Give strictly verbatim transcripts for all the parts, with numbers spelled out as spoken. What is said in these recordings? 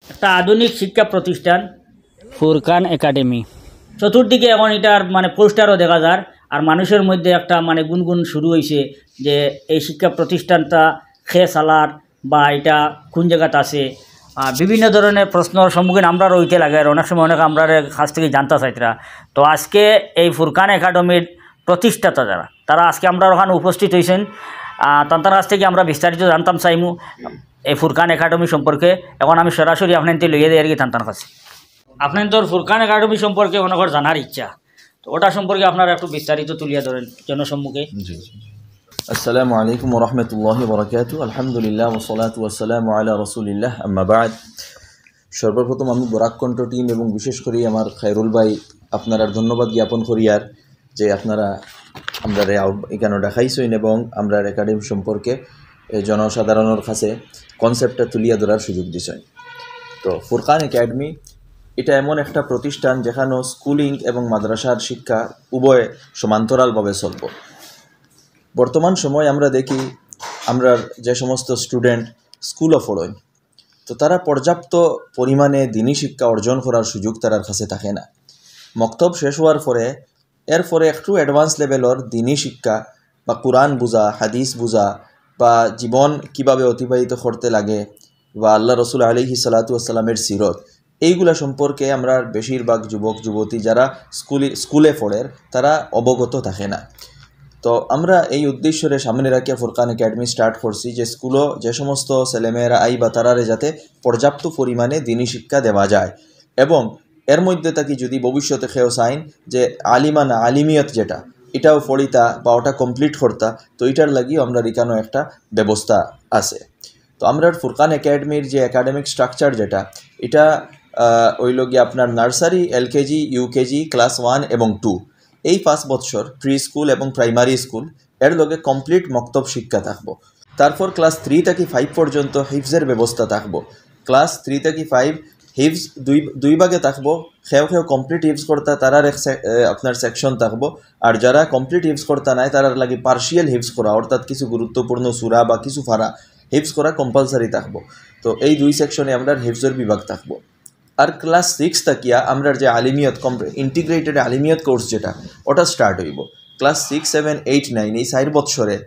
একটা আধুনিক শিক্ষা প্রতিষ্ঠান ফুরকান একাডেমি। চতুর্দিকে এখন এটার মানে পোস্টারও দেখা যার, আর মানুষের মধ্যে একটা মানে গুনগুন শুরু হইছে যে এই শিক্ষা প্রতিষ্ঠানটা খে সালার বা এটা কোন জায়গাত আছে। আর বিভিন্ন ধরনের প্রশ্নর সম্মুখীন আমরা রইতে লাগে, আর অনেক সময় অনেক আমরার কাছ থেকে জানতা চাইতরা। তো আজকে এই ফুরকান একাডেমির প্রতিষ্ঠাতা যারা, তারা আজকে আমরার ওখানে উপস্থিত হইছেন। আহ, তান্তার কাছ থেকে আমরা বিস্তারিত জানতাম চাইমু এই ফুরকান একাডেমি সম্পর্কে। এখন আমি সরাসরি আপনাদের লইয়া দেই আর কি তান্তার কাছে। আপনাদের ফুরকান একাডেমি সম্পর্কে মনে কর জানার ইচ্ছা, তো ওটা সম্পর্কে আপনারা একটু বিস্তারিত তুলিয়া ধরেন জনসম্মুখে। জি, জি। আসসালামু আলাইকুম ওয়া রাহমাতুল্লাহি ওয়া বারাকাতুহু। আলহামদুলিল্লাহ ওয়া সালাতু ওয়া সালামু আলা রাসূলিল্লাহ, আম্মা বাদ। সর্বপ্রথম আমি বরাক কণ্ঠ টিম এবং বিশেষ করে আমার খায়রুল ভাই আপনারার ধন্যবাদ জ্ঞাপন করিয়ার যে আপনারা আমরারে আহ্ব-, এখানে ডাকাইছইন এবং আমরার একাডেমি সম্পর্কে এ, জনসাধারণের কাছে কনসেপ্টটা তুলিয়া ধরার সুযোগ দিছইন। তো ফুরকান একাডেমি এটা এমন একটা প্রতিষ্ঠান যেখানে স্কুলিং এবং মাদ্রাসার শিক্ষা উভয় সমান্তরালভাবে চলব। বর্তমান সময় আমরা দেখি আমরা যে সমস্ত স্টুডেন্ট স্কুলও পড়েন, তো তারা পর্যাপ্ত পরিমাণে দিনী শিক্ষা অর্জন করার সুযোগ তারার কাছে থাকে না। মক্তব শেষ হওয়ার পরে এরপরে একটু অ্যাডভান্স লেভেলর দিনী শিক্ষা বা কোরআন বুঝা, হাদিস বুঝা বা জীবন কিভাবে অতিবাহিত করতে লাগে বা আল্লাহ রসুল আলাইহি সালাতু আসসালামের সিরত, এইগুলা সম্পর্কে আমরা বেশিরভাগ যুবক যুবতী যারা স্কুলে স্কুলে পড়ের তারা অবগত থাকে না। তো আমরা এই উদ্দেশ্যরে সামনে রাখিয়া ফুরকান একাডেমি স্টার্ট করছি যে স্কুলও যে সমস্ত ছেলেমেয়েরা আইবা তারারে যাতে পর্যাপ্ত পরিমাণে দিনী শিক্ষা দেওয়া যায় এবং এর মধ্যে থাকি যদি ভবিষ্যতে কেউ চাইন যে আলিমানা আলিমিয়ত যেটা এটাও পড়িতা বা ওটা কমপ্লিট করতা, তো এটার লাগিও আমরা রিকানো একটা ব্যবস্থা আছে। তো আমরার ফুরকান একাডেমির যে একাডেমিক স্ট্রাকচার যেটা, এটা আহ, হইল গিয়ে আপনার nursery, LKG, UKG, class one এবং টু, এই পাঁচ বৎসর প্রি স্কুল এবং প্রাইমারি স্কুল, এর লগে কমপ্লিট মক্তব শিক্ষা থাকবো। তারপর ক্লাস থ্রি থাকি ফাইভ পর্যন্ত হিফজের ব্যবস্থা থাকবো। ক্লাস থ্রি থাকি ফাইভ হিফজ দুই দুই ভাগে থাকবো। কেউ কেউ কমপ্লিট হিফজ করতা, তারার এক সে- এ, আপনার সেকশন থাকবো। আর যারা কমপ্লিট হিফজ করতা নাই, তারার লাগি পার্শিয়াল হিফজ করা, অর্থাৎ কিছু গুরুত্বপূর্ণ সূরা বা কিছু পারা হিফজ করা কম্পালসারি থাকবো। তো এই দুই সেকশনে আমরা হিফজের বিভাগ থাকবো। আর ক্লাস সিক্স থাকিয়া আমরার যে আলিমিয়ত কম ইন্টিগ্রেটেড আলিমিয়ত কোর্স যেটা, ওটা স্টার্ট হইব। Class six, seven, eight, nine, এই চার বৎসরে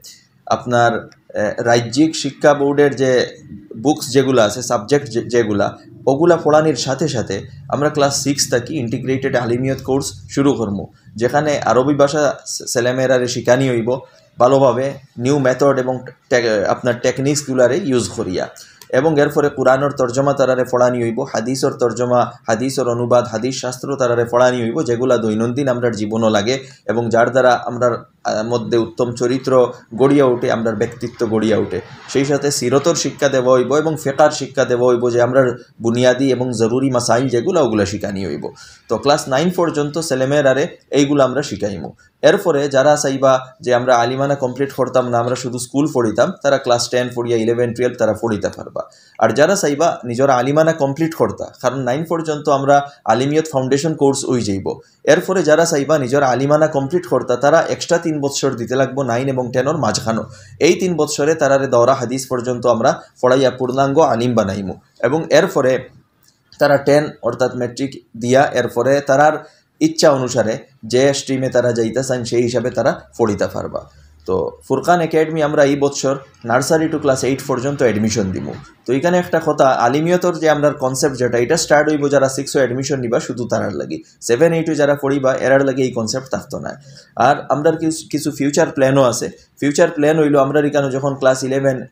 আপনার আহ, রাজ্যিক শিক্ষা বোর্ডের যে বুকস যেগুলা আছে, সাবজেক্ট যেগুলা, ওগুলা পড়ানির সাথে সাথে আমরা ক্লাস সিক্স থাকি ইন্টিগ্রেটেড আলিমিয়ত কোর্স শুরু করমু, যেখানে আরবি ভাষা ছে- ছেলেমেয়েরারে শিখানি হইব ভালোভাবে, নিউ মেথড এবং টেক- আপনার টেকনিক্সগুলারে ইউজ করিয়া। এবং এরপরে কোরআনর তর্জমা তারারে পড়ানি হইব, হাদিসর তর্জমা, হাদিসর অনুবাদ, হাদিস শাস্ত্র তারারে পড়ানি হইব, যেগুলা দৈনন্দিন আমরার জীবনও লাগে এবং যার দ্বারা আমরার আহ, মধ্যে উত্তম চরিত্র গড়িয়া উঠে, আমরার ব্যক্তিত্ব গড়িয়া উঠে। সেই সাথে সিরতর শিক্ষা দেওয়া হইব এবং ফেকার শিক্ষা দেওয়া হইব, যে আমরার বুনিয়াদি এবং জরুরি মাসাইল যেগুলা, ওগুলা শিখানি হইব। তো ক্লাস নাইন পর্যন্ত ছেলেমেয়েরারে এইগুলা আমরা শিখাইমু। এরপরে যারা চাইবা যে আমরা আলিমানা কমপ্লিট করতাম না, আমরা শুধু স্কুল পড়িতাম, তারা ক্লাস টেন পড়িয়া, ইলেভেন, টুয়েলভ তারা পড়িতা পারবা। আর যারা চাইবা নিজর আলিমানা কমপ্লিট করতা, কারণ নাইন পর্যন্ত আমরা আলিমিয়ত ফাউন্ডেশন কোর্স হয়ে যাইব, এরপরে যারা চাইবা নিজর আলিমানা কমপ্লিট করতা, তারা এক্সট্রা তিন বৎসর দিতে লাগবো নাইন এবং টেনর মাঝখানো। এই তিন বৎসরে তারারে দৌরা হাদিস পর্যন্ত আমরা পড়াইয়া পূর্ণাঙ্গ আলিম বানাইমু। এবং এরপরে তারা টেন অর্থাৎ ম্যাট্রিক দিয়া এরপরে তারার ইচ্ছা অনুসারে যে স্ট্রিমে তারা যাইতা চান, সেই হিসাবে তারা পড়িতা পারবা। তো ফুরকান একাডেমি আমরা এই বছর নার্সারি টু ক্লাস এইট পর্যন্ত অ্যাডমিশন দিমু। তো এখানে একটা কথা, আলিমিয়তর যে আমরার কনসেপ্ট যেটা, এটা স্টার্ট হইব যারা সিক্সও অ্যাডমিশন নিবা শুধু তারার লাগি। সেভেন এইটও যারা পড়িবা এরার লাগি এই কনসেপ্ট থাকতো না। আর আমরার কিছু কিছু ফিউচার প্ল্যানও আছে। ফিউচার প্ল্যান হইলো আমরার এখানে যখন ক্লাস ইলেভেন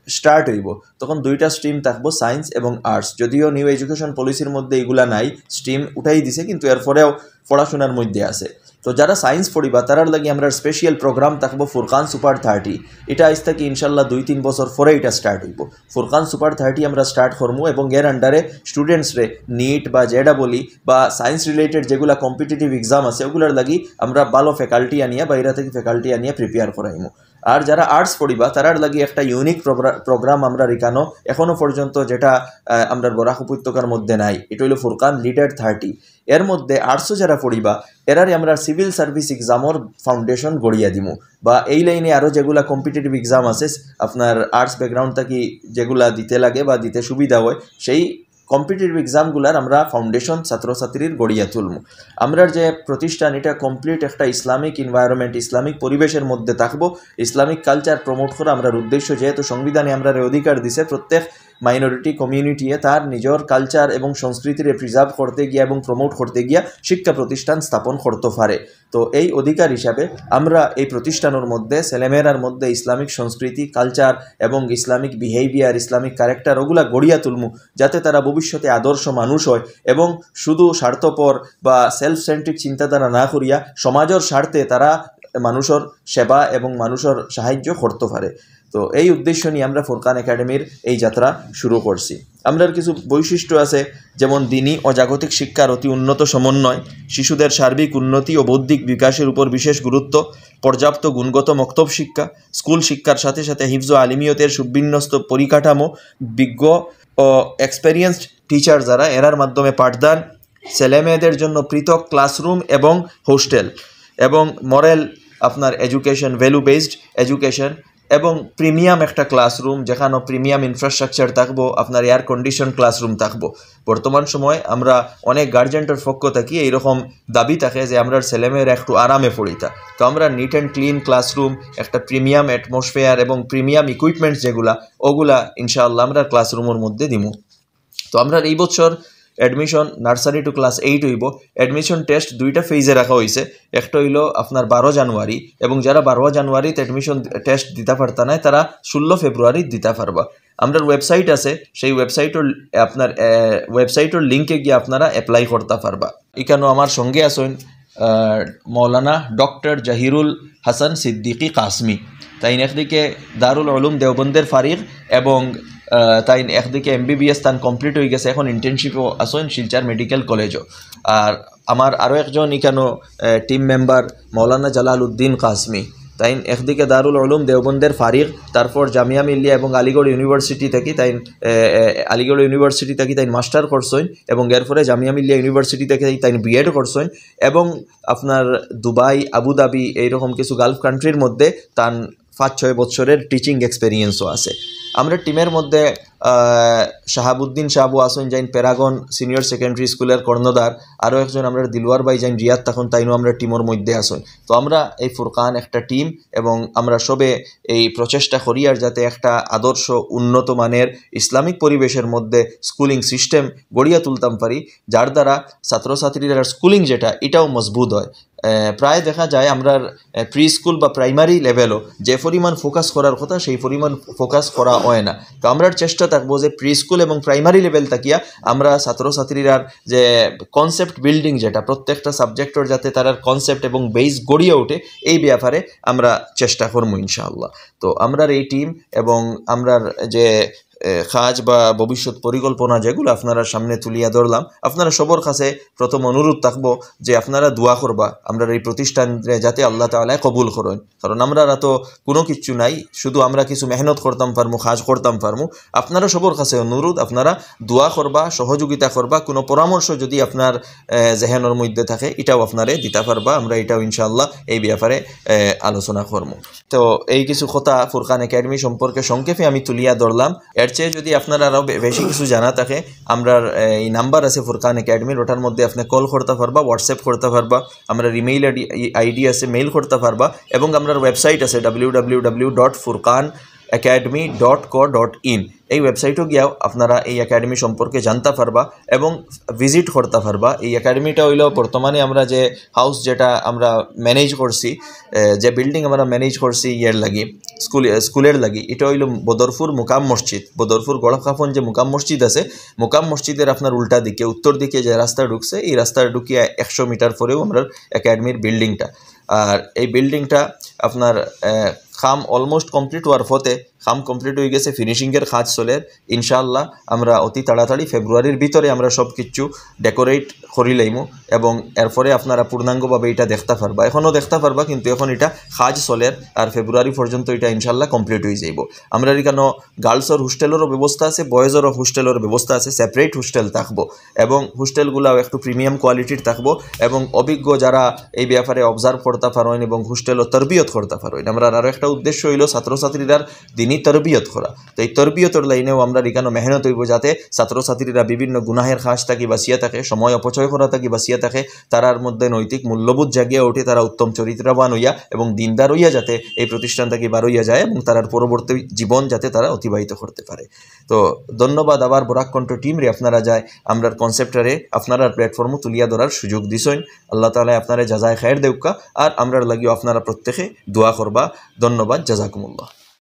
স্টার্ট হইব, তখন দুইটা স্ট্রিম থাকবো, সায়েন্স এবং আর্টস। যদিও নিউ এডুকেশন পলিসির মধ্যে এগুলা নাই, স্ট্রিম উঠাই দিছে, কিন্তু এরপরেও পড়াশোনার মধ্যে আছে। তো যারা সায়েন্স পড়িবা তারার লাগি আমরা স্পেশাল প্রোগ্রাম থাকবো ফুরকান সুপার থার্টি। এটা আইজ থাকি ইনশাল্লাহ দুই তিন বছর পরে এটা স্টার্ট হইব। ফুরকান সুপার থার্টি আমরা স্টার্ট করমু এবং এর আন্ডারে স্টুডেন্টসরে নিট বা জেডাবলি বা সায়েন্স রিলেটেড যেগুলা কম্পিটিটিভ এক্সাম আছে, ওগুলার লাগি আমরা ভালো ফ্যাকাল্টি আনিয়া, বাইরে থেকে ফ্যাকাল্টি আনিয়া প্রিপেয়ার করাইমু। আর যারা আর্টস পড়িবা তারার লাগি একটা ইউনিক প্রোগ্রাম আমরা রিকানো এখনো পর্যন্ত যেটা আহ, আমরার বরাক উপত্যকার মধ্যে নাই, এটা হইলো ফুরকান লিডার থার্টি। এর মধ্যে আর্টসও যারা পড়িবা এরারে আমরা সিভিল সার্ভিস এক্সামর ফাউন্ডেশন গড়িয়া দিমু, বা এই লাইনে আরও যেগুলা কম্পিটিটিভ এক্সাম আছে আপনার আর্টস ব্যাকগ্রাউন্ড থাকি যেগুলা দিতে লাগে বা দিতে সুবিধা হয়, সেই কম্পিটিটিভ এক্সামগুলার আমরা ফাউন্ডেশন ছাত্রছাত্রীর গড়িয়া তুলমু। আমরার যে প্রতিষ্ঠান, এটা কমপ্লিট একটা ইসলামিক এনভায়রনমেন্ট, ইসলামিক পরিবেশের মধ্যে থাকবো। ইসলামিক কালচার প্রমোট করা আমরার উদ্দেশ্য, যেহেতু সংবিধানে আমরারে অধিকার দিছে প্রত্যেক মাইনরিটি কমিউনিটিয়ে তার নিজের কালচার এবং সংস্কৃতিরে প্রিজার্ভ করতে গিয়া এবং প্রমোট করতে গিয়া শিক্ষা প্রতিষ্ঠান স্থাপন করতে পারে। তো এই অধিকার হিসাবে আমরা এই প্রতিষ্ঠানের মধ্যে ছেলেমেয়েরার মধ্যে ইসলামিক সংস্কৃতি, কালচার এবং ইসলামিক বিহেভিয়ার, ইসলামিক ক্যারেক্টার ওগুলা গড়িয়া তুলমু, যাতে তারা ভবিষ্যতে আদর্শ মানুষ হয় এবং শুধু স্বার্থপর বা সেলফ সেন্ট্রিক চিন্তাধারা না করিয়া সমাজের স্বার্থে তারা মানুষের সেবা এবং মানুষের সাহায্য করতে পারে। তো এই উদ্দেশ্য নিয়ে আমরা ফুরকান একাডেমির এই যাত্রা শুরু করছি। আমরার কিছু বৈশিষ্ট্য আছে, যেমন দিনী ও জাগতিক শিক্ষার অতি উন্নত সমন্বয়, শিশুদের সার্বিক উন্নতি ও বৌদ্ধিক বিকাশের উপর বিশেষ গুরুত্ব, পর্যাপ্ত গুণগত মক্তব শিক্ষা, স্কুল শিক্ষার সাথে সাথে হিফজ ও আলিমিয়তের সুবিন্যস্ত পরিকাঠামো, বিজ্ঞ ও এক্সপেরিয়েন্সড টিচার যারা, এরার মাধ্যমে পাঠদান, ছেলেমেয়েদের জন্য পৃথক ক্লাসরুম এবং হোস্টেল এবং মডেল আপনার এডুকেশন, ভ্যালু বেসড এডুকেশন এবং প্রিমিয়াম একটা ক্লাসরুম, যেখানে প্রিমিয়াম ইনফ্রাস্ট্রাকচার থাকবো, আপনার এয়ার কন্ডিশন ক্লাসরুম থাকবো। বর্তমান সময় আমরা অনেক গার্জিয়ানর পক্ষ থাকি এইরকম দাবি থাকে যে আমরার ছেলেমেয়েরা একটু আরামে পড়িতা। তো আমরা নিট অ্যান্ড ক্লিন ক্লাসরুম, একটা প্রিমিয়াম অ্যাটমসফিয়ার এবং প্রিমিয়াম ইকুইপমেন্টস যেগুলা, ওগুলা ইনশাআল্লাহ আমরা ক্লাসরুমের মধ্যে দিমু। তো আমরার এই বছর admission nursery two class eight হইব। অ্যাডমিশন টেস্ট দুইটা ফেজে রাখা হয়েছে। একটা হইল আপনার বারো জানুয়ারি, এবং যারা বারো জানুয়ারিতে অ্যাডমিশন টেস্ট দিতে পারতা নাই, তারা ষোলো ফেব্রুয়ারি দিতে পারবা। আমরার ওয়েবসাইট আছে, সেই ওয়েবসাইটর আপনার ওয়েবসাইটর লিঙ্কে গিয়ে আপনারা অ্যাপ্লাই করতে পারবা। এখানেও আমার সঙ্গে আছেন আহ, মৌলানা ডক্টর জাহিরুল হাসান সিদ্দিকী কাসমি। তাইন একদিকে দারুল উলুম দেওবন্দের ফারিগ এবং আহ, তাইন একদিকে এমবিবিএস তান কমপ্লিট হয়ে গেছে, এখন ইন্টার্নশিপও আছেন শিলচর মেডিকেল কলেজও। আর আমার আরও একজন এখানেও টিম মেম্বার মৌলানা জালাল উদ্দিন কাসমি, তাইন একদিকে দারুল উলুম দেওবন্দের ফারিগ, তারপর জামিয়া মিল্লিয়া এবং আলিগড় ইউনিভার্সিটি থাকি তাইন এ, এ, আলিগড় ইউনিভার্সিটি থাকি তাইন মাস্টার করছেন এবং এরপরে জামিয়া মিল্লিয়া ইউনিভার্সিটি থাকি তাইন বিএড করছেন এবং আপনার দুবাই, আবুধাবি, এইরকম কিছু গালফ কান্ট্রির মধ্যে তান পাঁচ ছয় বছরের টিচিং এক্সপিরিয়েন্সও আছে। আমরা টিমের মধ্যে আহ, শাহাবুদ্দিন সাহেবও আছেন, যাইন প্যারাগন সিনিয়র সেকেন্ডারি স্কুলের কর্ণধার, আরও একজন আমরা দিলওয়ার ভাই যাইন রিয়াদ, তখন তাইনও আমরা টিমের মধ্যে আছেন। তো আমরা এই ফুরকান একটা টিম এবং আমরা সবে এই প্রচেষ্টা করি আর যাতে একটা আদর্শ উন্নত মানের ইসলামিক পরিবেশের মধ্যে স্কুলিং সিস্টেম গড়িয়া তুলতাম পারি, যার দ্বারা ছাত্রছাত্রীরা স্কুলিং যেটা, এটাও মজবুত হয়। আহ, প্রায় দেখা যায় আমরার প্রি স্কুল বা প্রাইমারি লেভেলও যে পরিমাণ ফোকাস করার কথা সেই পরিমাণ ফোকাস করা হয় না। তো আমরার চেষ্টা থাকবো যে প্রি স্কুল এবং প্রাইমারি লেভেল থাকিয়া আমরা ছাত্রছাত্রীরার যে কনসেপ্ট বিল্ডিং, যেটা প্রত্যেকটা সাবজেক্টর যাতে তারার কনসেপ্ট এবং বেস গড়িয়া ওঠে, এই ব্যাপারে আমরা চেষ্টা করবো ইনশাআল্লাহ। তো আমরার এই টিম এবং আমরার যে এ, কাজ বা ভবিষ্যৎ পরিকল্পনা যেগুলো আপনারা সামনে তুলিয়া ধরলাম, আপনারা সবর কাছে প্রথম অনুরোধ থাকবো যে আপনারা দোয়া করবা আমরার এই প্রতিষ্ঠানরে যাতে আল্লাহ তাআলায় কবুল করেন, কারণ আমরার তো কোনো কিচ্ছু নাই, শুধু আমরা কিছু মেহনত করতাম পারমু, কাজ করতাম পারমু। আপনারা সবর কাছে অনুরোধ, আপনারা দোয়া করবা, সহযোগিতা করবা, কোনো পরামর্শ যদি আপনার এ, জেহেনর মধ্যে থাকে, এটাও আপনারে দিতা পারবা, আমরা এটাও ইনশাআল্লাহ এই ব্যাপারে এ, আলোচনা করমু। তো এই কিছু কথা ফুরকান একাডেমি সম্পর্কে সংক্ষেপে আমি তুলিয়া ধরলাম। এর চেয়ে যদি আপনার আরও বে-, বেশি কিছু জানা থাকে, আমরার, এ, এই নাম্বার আছে ফুরকান একাডেমির, ওটার মধ্যে আপনি কল করতে পারবা, WhatsApp করতে পারবা, আমরার ইমেইল আইডি, আইডি আছে, মেইল করতে পারবা, এবং আমরার ওয়েবসাইট আছে W W W dot Furqan academy dot co dot in. এই ওয়েবসাইটও গিয়াও আপনারা এই একাডেমি সম্পর্কে জানতে পারবা এবং ভিজিট করতে পারবা। এই একাডেমিটা হইলো বর্তমানে আমরা যে হাউস যেটা আমরা ম্যানেজ করছি, এ, যে বিল্ডিং আমরা ম্যানেজ করছি ইয়ের লাগি, স্কুল, স্কুলের লাগি, এটা হইলো বদরপুর মুকাম মসজিদ, বদরপুর গড়কাফন যে মুকাম মসজিদ আছে, মুকাম মসজিদের আপনার উল্টা দিকে, উত্তর দিকে যে রাস্তা ঢুকছে, এই রাস্তা ঢুকিয়া একশো মিটার পরেও আমরা একাডেমির বিল্ডিংটা। আর এই বিল্ডিংটা আপনার, এ, কাম অলমোস্ট কমপ্লিট হওয়ার পথে, কাম কমপ্লিট হয়ে গেছে, ফিনিশিংয়ের কাজ চলের। ইনশাআল্লাহ আমরা অতি তাড়াতাড়ি ফেব্রুয়ারির ভিতরে আমরা সব কিছু ডেকোরেট করি লাইমু এবং এরপরে আপনারা পূর্ণাঙ্গভাবে এটা দেখতে পারবা। এখনও দেখতে পারবা, কিন্তু এখন এটা কাজ চলের, আর ফেব্রুয়ারি পর্যন্ত এটা ইনশাআল্লাহ কমপ্লিট হয়ে যাইব। আমরা এখানে গার্লসর হোস্টেলেরও ব্যবস্থা আছে, বয়েজরও হোস্টেলের ব্যবস্থা আছে, সেপারেট হোস্টেল থাকবো এবং হোস্টেলগুলাও একটু প্রিমিয়াম কোয়ালিটির থাকবো এবং অভিজ্ঞ যারা এই ব্যাপারে অবজার্ভ করতে পারেন এবং হোস্টেলও তরবিয়ত করতে পারেন। আমরা আরও একটা উদ্দেশ্য অইলো ছাত্রছাত্রীরার দিনী তরবিয়ত করা। তো এই তরবিয়তর লাইনেও আমরার ইখানো মেহনত অইবো, যাতে ছাত্রছাত্রীরা বিভিন্ন গুনাহের খাঁজ থাকি বাঁচিয়া থাকে, সময় অপচয় করা থাকি বাঁচিয়া থাকে, তারার মধ্যে নৈতিক মূল্যবোধ জাগিয়া উঠে, তারা উত্তম চরিত্রবান অইয়া এবং দিনদার অইয়া যাতে এই প্রতিষ্ঠান থাকি বার অইয়া যায় এবং তারার পরবর্তী জীবন যাতে তারা অতিবাহিত করতে পারে। তো ধন্যবাদ আবার বরাক কণ্ঠ টিমরে, আপনারা যায় আমরার কনসেপ্টরে আপনারার প্ল্যাটফর্মও তুলিয়া ধরার সুযোগ দিছইন। আল্লাহ তাআলায় আপনারে জাযায়ে খায়ের দেউক্কা, আর আমরার লাগিও আপনারা প্রত্যেকে দোয়া করবা। ধন্যবাদ, জাযাকুমুল্লাহ।